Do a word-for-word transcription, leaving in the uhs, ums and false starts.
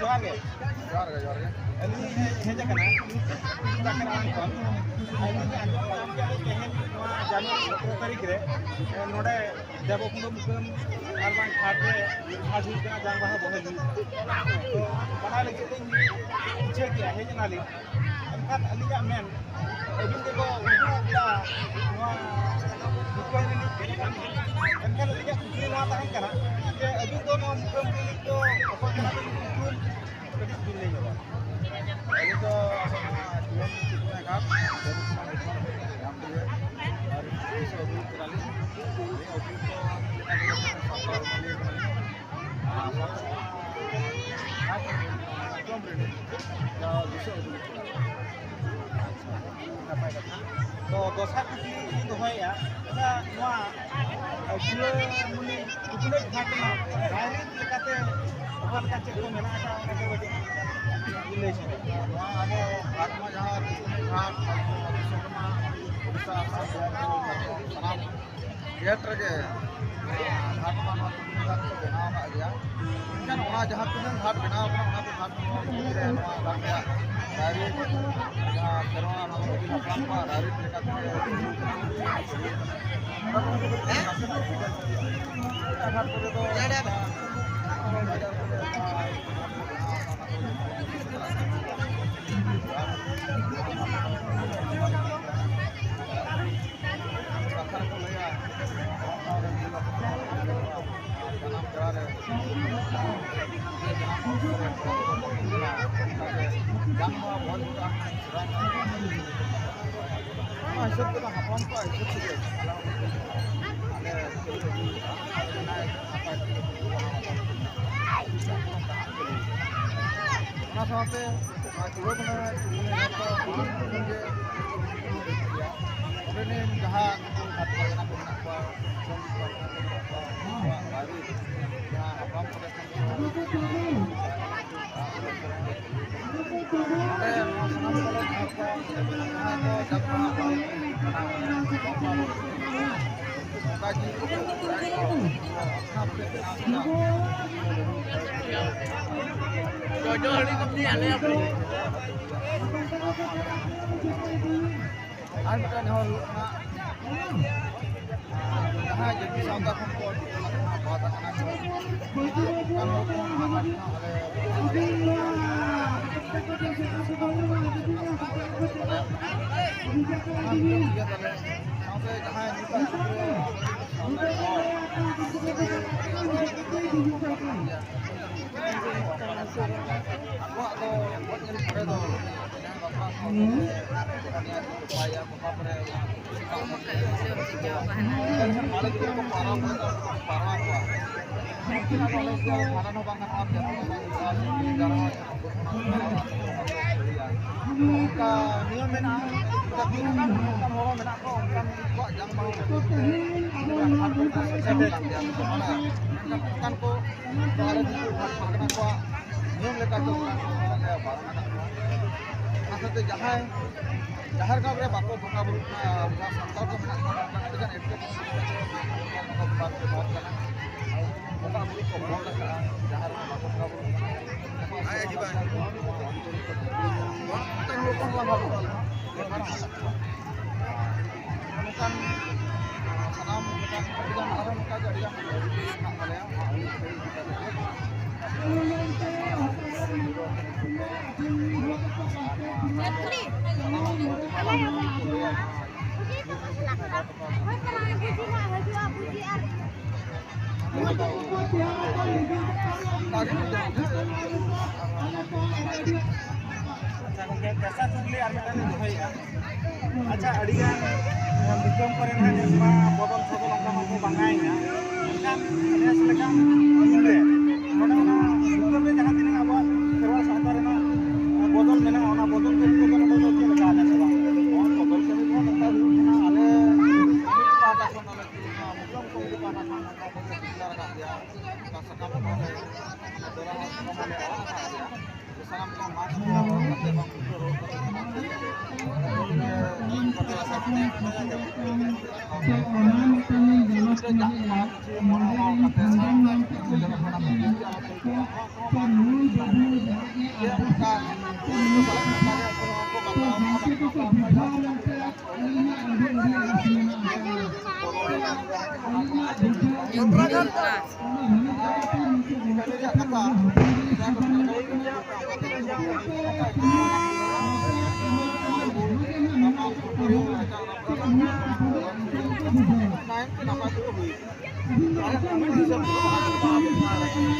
ᱡᱚᱦᱟᱨ ᱜᱮ᱾ ᱡᱚᱦᱟᱨ ᱜᱮ, ᱡᱚᱦᱟᱨ ᱜᱮ᱾ ᱟᱹᱞᱤᱧ ᱞᱤᱧ ᱦᱮᱡ ᱟᱠᱟᱱᱟ ᱩᱛᱛᱚᱨᱟᱠᱷᱚᱸᱰ ᱠᱷᱚᱱ᱾ ᱟᱹᱞᱤᱧ ᱞᱤᱧ ᱟᱸᱡᱚᱢ ᱧᱟᱢ ᱠᱮᱫᱟ ᱛᱮᱦᱮᱧ ᱱᱚᱣᱟ ᱡᱟᱱᱩᱣᱟᱨᱤ ᱥᱚᱛᱨᱚ ᱛᱟᱹᱨᱤᱠᱷ ᱨᱮ, ᱮ, ᱱᱚᱰᱮ ᱫᱮᱵᱚᱠᱩᱱᱰᱩ ᱢᱩᱠᱟᱹᱢ ᱟᱨ ᱵᱟᱝ ᱜᱷᱟᱴ ᱨᱮ ᱜᱷᱟᱴ ᱦᱩᱭᱩᱜ ᱠᱟᱱᱟ, ᱡᱟᱝ ᱵᱟᱦᱟ ᱵᱚᱦᱮᱞ ᱦᱩᱭᱩᱜ ᱠᱟᱱᱟ᱾ ᱛᱚ ᱵᱟᱲᱟᱭ ᱞᱟᱹᱜᱤᱫ ᱞᱤᱧ ᱤᱪᱪᱷᱟᱹ ᱠᱮᱜᱼᱟ, ᱦᱮᱡ ᱮᱱᱟᱞᱤᱧ᱾ ᱢᱮᱱᱠᱷᱟᱱ ᱟᱹᱞᱤᱧᱟᱜ ᱢᱮᱱ, ᱟᱹᱵᱤᱱ ᱜᱮᱠᱚ ᱩᱫᱩᱜ ᱮᱫᱟ ᱱᱚᱣᱟ ᱢᱩᱠᱟᱹᱢ ᱨᱤᱱᱤᱡ᱾ ᱢᱮᱱᱠᱷᱟᱱ ᱟᱹᱞᱤᱧᱟᱜ ᱠᱩᱠᱞᱤ ᱱᱚᱣᱟ ᱛᱟᱦᱮᱱ ᱠᱟᱱᱟ ᱡᱮ ᱟᱹᱵᱤᱱ ᱫᱚ ᱱᱚᱣᱟ ᱢᱩᱠᱟᱹᱢ ᱨᱤᱱᱤᱡ ᱫᱚ ᱚᱠᱚᱭ ᱠᱟᱱᱟ ᱵᱤᱱ, ᱧᱩᱛᱩᱢ ᱠᱟᱹᱴᱤᱡ ᱵᱤᱱ ᱞᱟᱹᱭ ᱧᱚᱜᱟ? ᱟᱹᱞᱤᱧ ᱫᱚ ᱱᱚᱣᱟ ᱡᱩᱣᱟᱹᱱ ᱥᱤᱫᱷᱩ ᱠᱟᱱᱩ ᱜᱷᱟᱴ, ᱡᱟᱢᱰᱤᱦᱟᱹ, ᱟᱨ ᱫᱤᱥᱚᱢ ᱟᱹᱜᱩ ᱠᱟᱱᱟᱞᱤᱧ᱾ ᱱᱤᱭᱟᱹ ᱚᱯᱷᱤᱥ ᱫᱚ ᱥᱟᱱᱛᱟᱲ ᱢᱟᱹᱱᱢᱤ ᱠᱟᱱᱟᱞᱤᱧ᱾ ᱟᱨ ᱥᱟᱶᱛᱮ ᱱᱚᱣᱟ ᱫᱤᱥᱚᱢ ᱨᱮᱱ ᱡᱟ ᱫᱤᱥᱚᱢ ᱟᱹᱜᱩ ᱠᱟᱱᱟ᱾ ᱱᱟᱯᱟᱭ ᱠᱟᱛᱷᱟ᱾ ᱛᱚ, ᱫᱚᱥᱟᱨ ᱠᱩᱠᱞᱤ ᱤᱧ ᱫᱚᱦᱚᱭᱮᱫᱼᱟ, ᱟᱪᱪᱷᱟ, ᱱᱚᱣᱟ ᱪᱩᱲᱟᱹᱢᱩᱱᱤ ᱩᱯᱱᱟᱹᱭ ᱜᱷᱟᱴ ᱨᱮᱱᱟᱜ ᱨᱟᱭᱨᱤᱛ ᱞᱮᱠᱟᱛᱮ ᱚᱠᱟ ᱞᱮᱠᱟ ᱪᱮᱫ ᱠᱚ ᱢᱮᱱᱟᱜ ᱟᱠᱟᱫ, ᱚᱱᱟ ᱠᱚ ᱠᱟᱹᱴᱤᱡ ᱞᱟᱹᱭ ᱥᱚᱫᱚᱨ᱾ ᱱᱚᱣᱟ ᱟᱵᱚ ᱜᱷᱟᱴ ᱢᱟ ᱡᱟᱦᱟᱸ ᱜᱷᱟᱴ, ᱟᱵᱚ ᱫᱤᱥᱚᱢ ᱨᱮᱱᱟᱜ ᱩᱲᱤᱥᱥᱟ, ᱟᱥᱟᱢ, ᱵᱮᱝᱜᱚᱞ, ᱥᱟᱱᱟᱢ ᱜᱮᱴ ᱨᱮᱜᱮ ᱜᱷᱟᱴ ᱢᱟ ᱱᱚᱣᱟ ᱛᱩᱨᱩᱭ ᱜᱷᱟᱴ ᱠᱚ ᱵᱮᱱᱟᱣ ᱟᱠᱟᱫ ᱜᱮᱭᱟ᱾ ᱢᱮᱱᱠᱷᱟᱱ ᱚᱱᱟ ᱡᱟᱦᱟᱸ ᱛᱤᱱᱟᱹᱜ ᱜᱷᱟᱴ ᱵᱮᱱᱟᱣ ᱟᱠᱟᱱᱟ, ᱚᱱᱟ ᱠᱚ ᱜᱷᱟᱴ ᱱᱚᱣᱟ ᱢᱩᱫᱽᱨᱮ ᱱᱚᱣᱟ ᱜᱷᱟᱴ ᱨᱮᱭᱟᱜ ᱨᱟᱭᱨᱤᱛ, ᱡᱟᱦᱟᱸ ᱥᱮᱨᱣᱟ, ᱱᱚᱣᱟ ᱟᱹᱜᱤᱞ ᱦᱟᱯᱲᱟᱢ ᱠᱚᱣᱟᱜ ᱨᱟᱭᱨᱤᱛ ᱞᱮᱠᱟᱛᱮ ᱮᱴᱟᱜ ᱜᱷᱟᱴ ᱠᱚᱨᱮ ᱫᱚ ᱵᱟᱡᱟᱨ ᱠᱚᱨᱮ ᱠᱟᱛᱷᱟ ᱨᱮᱠᱚ ᱞᱟᱹᱭᱟ, ᱡᱟᱱᱟᱢ ᱛᱚᱨᱟ ᱨᱮ, ᱡᱟᱱᱟᱢ ᱚᱠᱛᱚ ᱨᱮ ᱡᱟᱱᱟᱢ ᱵᱚᱱ ᱵᱚᱸᱜᱟ, ᱚᱱᱟ ᱦᱤᱥᱟᱹᱵ ᱛᱮᱫᱚ ᱦᱟᱯᱲᱟᱢ ᱠᱚᱣᱟᱜ ᱦᱤᱥᱟᱹᱵ ᱛᱮᱜᱮ ᱟᱞᱮ ᱦᱚᱸ ᱟᱞᱮ ᱱᱟᱭ ᱱᱟᱯᱟᱭ ᱛᱮᱜᱮ ᱚᱱᱟ ᱥᱟᱶᱛᱮ ᱟᱨ ᱪᱩᱲᱟᱹ ᱵᱚᱸᱜᱟ ᱨᱮ ᱪᱩᱲᱟᱹ ᱵᱚᱸᱜᱟ ᱨᱮ ᱡᱚᱛᱚ ᱢᱟᱲᱟᱝ ᱠᱷᱚᱱ ᱜᱮ ᱚᱸᱰᱮ ᱨᱮᱱ ᱡᱟᱦᱟᱸ ᱱᱩᱠᱩ ᱜᱷᱟᱴ ᱯᱟᱨᱜᱟᱱᱟ ᱠᱚ ᱢᱮᱱᱟᱜ ᱠᱚᱣᱟ, ᱫᱤᱥᱚᱢ ᱯᱟᱨᱜᱟᱱᱟ ᱠᱚ ᱢᱮᱱᱟᱜ ᱠᱚᱣᱟ, ᱩᱱᱠᱩᱣᱟᱜ ᱵᱟᱨᱮ ᱡᱟᱦᱟᱸ ᱦᱟᱯᱲᱟᱢ ᱠᱚᱨᱮ ᱠᱷᱚᱱ ᱜᱮ ᱱᱚᱰᱮ ᱱᱚᱣᱟ ᱥᱟᱱᱟᱢ ᱠᱚᱞᱮ ᱡᱟᱦᱟᱸ ᱠᱚ ᱡᱟᱦᱟᱸ ᱠᱚ ᱡᱟᱛᱨᱟ ᱠᱚ ᱵᱚᱸᱜᱟ ᱡᱤᱞ ᱠᱚ ᱟᱯᱱᱟᱨ ᱛᱮ ᱵᱮᱱᱟᱣ ᱠᱮᱫᱟ᱾ ᱟᱨ ᱢᱤᱫᱴᱟᱝ ᱱᱮᱦᱚᱨ ᱦᱩᱭᱩᱜ ᱠᱟᱱᱟ, ᱡᱟᱦᱟᱸᱭ ᱡᱟᱹᱛᱤ ᱥᱟᱶᱛᱟ ᱠᱷᱚᱱ ᱠᱚ ᱵᱟᱫ ᱟᱠᱟᱱᱟ ᱠᱚ, ᱚᱱᱠᱟᱱ ᱦᱚᱲ ᱠᱚ ᱦᱟᱱᱟ ᱱᱟᱣᱟ ᱨᱮ ᱚᱱᱟ ᱢᱤᱫᱴᱟᱝ ᱤᱭᱟᱹ ᱛᱟᱞᱮ, ᱥᱟᱶᱛᱮ ᱡᱟᱦᱟᱸᱭ ᱱᱤᱛᱚᱜ ᱥᱟᱶᱛᱟ ᱦᱚᱲ ᱟᱠᱚᱣᱟᱜ ᱫᱚ ᱜᱚᱡ ᱜᱩᱨ ᱯᱚᱨᱮ ᱫᱚ ᱡᱟᱦᱟᱸ ᱵᱟᱯᱞᱟ ᱥᱟᱶᱛᱮ ᱱᱟᱯᱟᱭᱟ, ᱵᱟᱯᱞᱟ ᱯᱚᱨᱮ ᱢᱟᱲᱟᱝ ᱜᱤᱫᱽᱨᱟᱹ ᱠᱚ ᱯᱟᱣᱨᱟ ᱠᱚᱣᱟ, ᱯᱟᱣᱨᱟ ᱠᱚᱣᱟ᱾ ᱩᱱᱠᱤᱱᱟᱜ ᱫᱚ ᱚᱱᱮ ᱡᱮ ᱵᱷᱟᱸᱰᱟᱱ ᱦᱚᱸ ᱵᱟᱝ ᱜᱟᱱᱚᱜᱼᱟ, ᱡᱟᱹᱛᱤ ᱦᱚᱸ ᱵᱟᱝ ᱦᱩᱭᱩᱜᱼᱟ, ᱡᱟᱹᱛᱤ ᱡᱟᱨᱣᱟ ᱦᱚᱸ ᱵᱟᱝ ᱦᱩᱭᱩᱜᱼᱟ᱾ ᱚᱱᱠᱟ ᱱᱤᱭᱚᱢ ᱢᱮᱱᱟᱜᱼᱟ, ᱚᱱᱠᱟ ᱵᱤᱨ ᱨᱮᱱ ᱚᱱᱠᱟᱱ ᱦᱚᱲ ᱦᱚᱸ ᱢᱮᱱᱟᱜ ᱠᱚᱣᱟ, ᱚᱱᱠᱟᱱ ᱠᱚᱣᱟᱜ ᱡᱟᱝ ᱵᱟᱝ ᱦᱩᱭᱩᱜᱼᱟ᱾ ᱢᱮᱱᱠᱷᱟᱱ ᱚᱱᱠᱟᱱ ᱠᱚ ᱫᱚ ᱟᱞᱮ ᱫᱤᱠᱩ ᱵᱷᱟᱜᱽ ᱯᱟᱨᱜᱟᱱᱟ ᱠᱚᱣᱟᱜ ᱱᱤᱭᱚᱢ ᱞᱮᱠᱟᱛᱮ ᱚᱱᱟ ᱠᱚ ᱵᱟᱨᱚᱱ ᱟᱠᱟᱫ ᱠᱚᱣᱟ᱾ ᱚᱱᱟ ᱥᱟᱶᱛᱮ ᱡᱟᱦᱟᱸᱭ ᱡᱟᱦᱮᱨ ᱜᱟᱲ ᱨᱮ ᱵᱟᱠᱚ ᱵᱚᱸᱜᱟ ᱵᱩᱨᱩᱜ ᱠᱟᱱᱟ, ᱚᱱᱠᱟ ᱥᱟᱱᱛᱟᱲ ᱠᱚ ᱢᱮᱱᱟᱜ ᱠᱚᱣᱟ, ᱚᱱᱠᱟ ᱟᱹᱰᱤᱜᱟᱱ ᱮᱴᱠᱮᱴᱚᱬᱮ ᱠᱚ ᱵᱟᱨ ᱯᱮ ᱫᱚᱦᱚ ᱠᱟᱱᱟ᱾ ᱵᱚᱸᱜᱟ ᱵᱩᱨᱩ ᱠᱚ ᱵᱚᱱᱫ ᱟᱠᱟᱫᱼᱟ, ᱡᱟᱦᱮᱸ ᱨᱮ ᱵᱟᱠᱚ ᱵᱚᱸᱜᱟ ᱵᱩᱨᱩᱜ ᱠᱟᱱᱟ᱾ ᱚᱱᱠᱟᱱ ᱦᱚᱲ ᱠᱚ ᱵᱟᱝ ᱦᱟᱛᱟᱣ ᱠᱚᱣᱟ᱾ ᱱᱚᱝᱠᱟᱱ ᱥᱟᱱᱟᱢ ᱞᱮᱠᱟᱱ ᱟᱹᱰᱤᱜᱟᱱ ᱟᱨᱦᱚᱸ ᱱᱚᱝᱠᱟ ᱜᱮ ᱟᱹᱰᱤᱜᱟᱱ ᱢᱮᱱᱟᱜ ᱛᱟᱞᱮᱭᱟ᱾ ᱟᱪᱪᱷᱟ ᱜᱚᱝᱠᱮ, ᱛᱮᱥᱟᱨ ᱠᱩᱠᱞᱤ ᱟᱨ ᱢᱤᱫᱴᱟᱝ ᱞᱤᱧ ᱫᱚᱦᱚᱭᱮᱫᱼᱟ᱾ ᱟᱪᱪᱷᱟ, ᱟᱹᱰᱤᱜᱟᱱ ᱫᱤᱥᱚᱢ ᱠᱚᱨᱮ ᱱᱟᱜ ᱱᱮᱥ ᱢᱟ ᱵᱚᱫᱚᱞ ᱥᱚᱫᱚᱞ ᱚᱱᱠᱟ ᱢᱟᱠᱚ ᱵᱟᱝᱟᱭᱮᱱᱟ, ᱢᱮᱱᱠᱷᱟᱱ ᱱᱮᱥ ᱞᱮᱠᱟᱱ ᱫᱤᱱ ᱨᱮ ᱱᱚᱰᱮ ᱚᱱᱟ ᱫᱤᱥᱚᱢ ᱨᱮ ᱡᱟᱦᱟᱸ ᱛᱤᱱᱟᱹᱜ ᱟᱵᱚᱣᱟᱜ ᱠᱷᱮᱨᱣᱟᱲ ᱥᱟᱶᱛᱟ ᱨᱮᱱᱟᱜ ᱵᱚᱫᱚᱞ ᱢᱮᱱᱟᱜᱼᱟ, ᱚᱱᱟ ᱵᱚᱫᱚᱞ ᱠᱟᱹᱢᱤ ᱠᱚᱫᱚ ᱱᱚᱰᱮ ᱫᱚ ᱪᱮᱫ ᱞᱮᱠᱟ ᱟᱞᱮ ᱥᱮ ᱵᱟᱝ? ᱱᱚᱣᱟ ᱵᱚᱫᱚᱞ ᱠᱟᱹᱢᱤ ᱫᱚ ᱱᱚᱝᱠᱟ ᱦᱩᱭᱩᱜ ᱠᱟᱱᱟ, ᱟᱞᱮ ᱯᱟᱦᱴᱟ ᱠᱷᱚᱱ ᱟᱞᱮ ᱢᱩᱠᱷᱭᱟᱹᱢ ᱠᱚᱢᱤᱴᱤ ᱯᱟᱦᱴᱟ ᱠᱷᱚᱱ ᱱᱚᱝᱠᱟ ᱵᱚᱱ ᱪᱤᱱᱛᱟᱹ ᱨᱟᱠᱟᱵ ᱜᱮᱭᱟ, ᱚᱱᱠᱟ ᱥᱟᱠᱟᱢ ᱠᱚᱞᱮ ᱫᱚᱨᱟ ᱦᱚᱸ ᱥᱟᱠᱟᱢ ᱞᱮ ᱟᱲᱟᱜ ᱟᱠᱟᱫ ᱜᱮᱭᱟ᱾ ᱥᱟᱱᱟᱢ ᱠᱚ ᱢᱟᱥᱠ ᱠᱚ ᱦᱚᱨᱚᱜ ᱠᱟᱛᱮ ᱵᱟᱝ ᱠᱚ ᱦᱚᱨᱚᱜ ᱠᱟᱛᱮ ᱛᱚ ᱚᱱᱟ ᱢᱤᱫᱴᱟᱝ ᱜᱟᱞᱚᱪ ᱢᱮᱱᱟᱜᱼᱟ᱾ ᱱᱚᱰᱮ ᱨᱮᱱ ᱠᱷᱟᱱᱫᱚᱱ ᱜᱚᱢᱠᱮ ᱠᱚ ᱡᱟᱦᱟᱸ ᱠᱚ ᱢᱮᱱᱟᱜ ᱠᱚᱣᱟ, ᱛᱚ ᱱᱩᱭ ᱵᱟᱹᱵᱩ ᱡᱟᱦᱟᱸ ᱜᱮ ᱟᱨᱫᱟᱥ ᱢᱮᱱᱟᱜᱼᱟ, ᱛᱚ ᱱᱩᱭ ᱠᱟᱛᱷᱟ ᱛᱚ ᱜᱚᱢᱠᱮ ᱠᱚᱠᱚ ᱵᱩᱡᱷᱟᱹᱣ ᱞᱮᱱᱛᱮ ᱟᱹᱞᱤᱧᱟᱜ ᱟᱹᱰᱤ ᱟᱹᱰᱤ ᱟᱸᱥ ᱢᱮᱱᱟᱜ ᱟᱠᱟᱫᱟ᱾ ᱛᱚ ᱟᱹᱞᱤᱧᱟᱜ ᱵᱩᱡᱷᱟᱹᱣ ᱚᱱᱟ ᱦᱩᱭᱩᱜ ᱠᱟᱱᱟ ᱛᱮ ᱱᱩᱠᱩ ᱜᱚᱢᱠᱮ ᱛᱟᱠᱚ ᱱᱩᱠᱩ ᱦᱩᱫᱤᱥ ᱠᱟᱛᱮ ᱱᱚᱝᱠᱟ ᱮᱢᱟᱱ ᱛᱮᱢᱟᱱ ᱡᱟᱦᱟᱸ ᱜᱮ ᱱᱟᱦᱟᱜ ᱢᱮᱱᱟᱜ ᱟᱠᱟᱫ ᱛᱟᱵᱚᱱᱟ, ᱛᱚ ᱩᱱᱟᱹᱜ ᱠᱟᱛᱷᱟ ᱫᱚ ᱚᱱᱠᱟ ᱜᱮᱠᱚ ᱵᱩᱡᱷᱟᱹᱣᱟ᱾ ᱟᱹᱵᱤᱱ ᱫᱚ ᱚᱠᱟ ᱢᱟᱹᱡᱷᱤ ᱵᱟᱵᱟ ᱟᱨ ᱚᱠᱟ ᱢᱟᱹᱡᱷᱤ ᱯᱟᱨᱜᱟᱱᱟ